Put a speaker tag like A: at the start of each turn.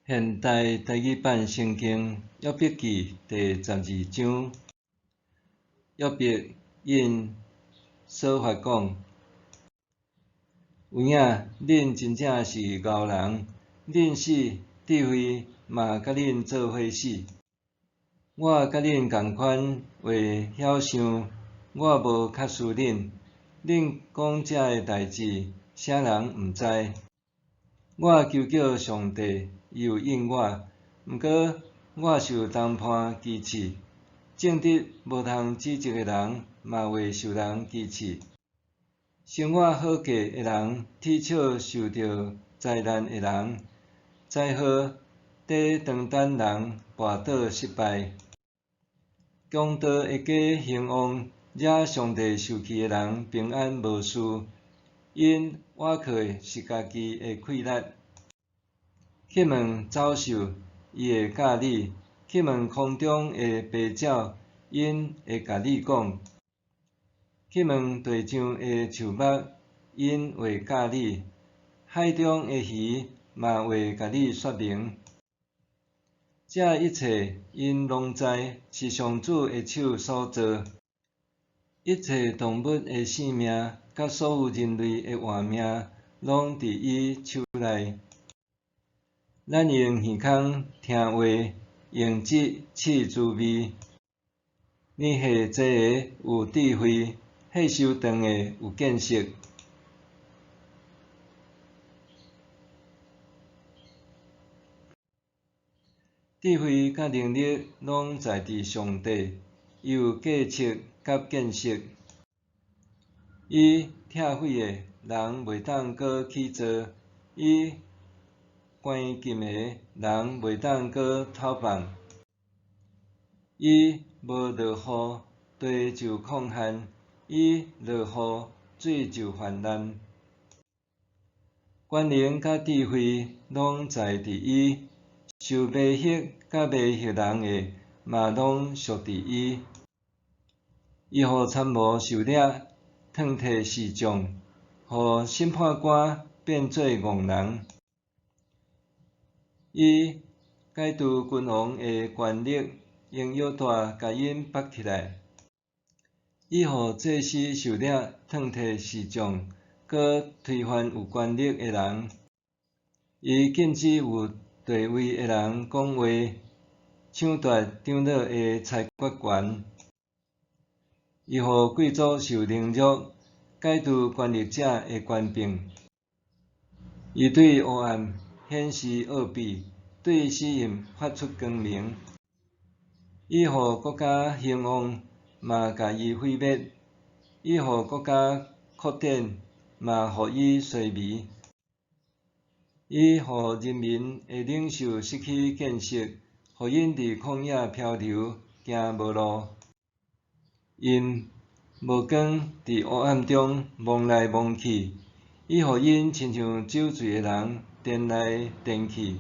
A: 現代台語版聖經約伯記第十二章，約伯應瑣法講：有影，恁真正是賢人，恁死，智慧嘛佮恁做伙死。我佮恁仝款會曉想，我無較輸恁。恁講這个代誌，啥人毋知？我求叫上帝，伊有應我，毋過我受同伴歧視，正直無通指責的人，嘛會受人歧視。生活好過的人，恥笑受著災難的人；災禍佇當等人跋倒失敗。強盜的家興旺，惹上帝受氣的人平安無事，𪜶倚靠的是家己的氣力。去問走獸，伊會教你；去問空中的飛鳥，𪜶會共你講；去問地上的樹木，𪜶會教你；海中的魚嘛會共你說明。這一切，𪜶攏知，是上主的手所造。一切動物的性命，佮所有人類的活命，攏佇伊手內。咱用耳孔聽話，用舌試滋味。年歲濟的有智慧，歲壽長的有見識。智慧佮能力攏在佇上帝，伊有計策佮見識。伊拆毀的，人袂當閣起造；伊關禁的，人袂當閣透放。伊無落雨，地就曠旱；伊落雨，水就泛濫。權能佮智慧攏在佇伊，受迷惑佮迷惑人的嘛攏屬佇伊。伊予參謀受掠，褪退士將，予審判官變做戇人。伊解除君王的權力，用腰帶共𪜶縛起來。伊予祭司受掠，褪退士將，閣推翻有權力的人。伊禁止有地位的人講話，搶奪長老的裁決權。伊予貴族受凌辱，解除權力者的權柄。伊對黑暗顯示奧秘，對死蔭發出光明。伊予國家興旺，嘛共伊毀滅；伊予國家擴展，嘛予伊衰微。伊予人民的領袖失去見識，予𪜶佇曠野漂流，行無路。𪜶無光佇黑暗中摸來摸去，伊予𪜶親像酒醉的人顛來顛去。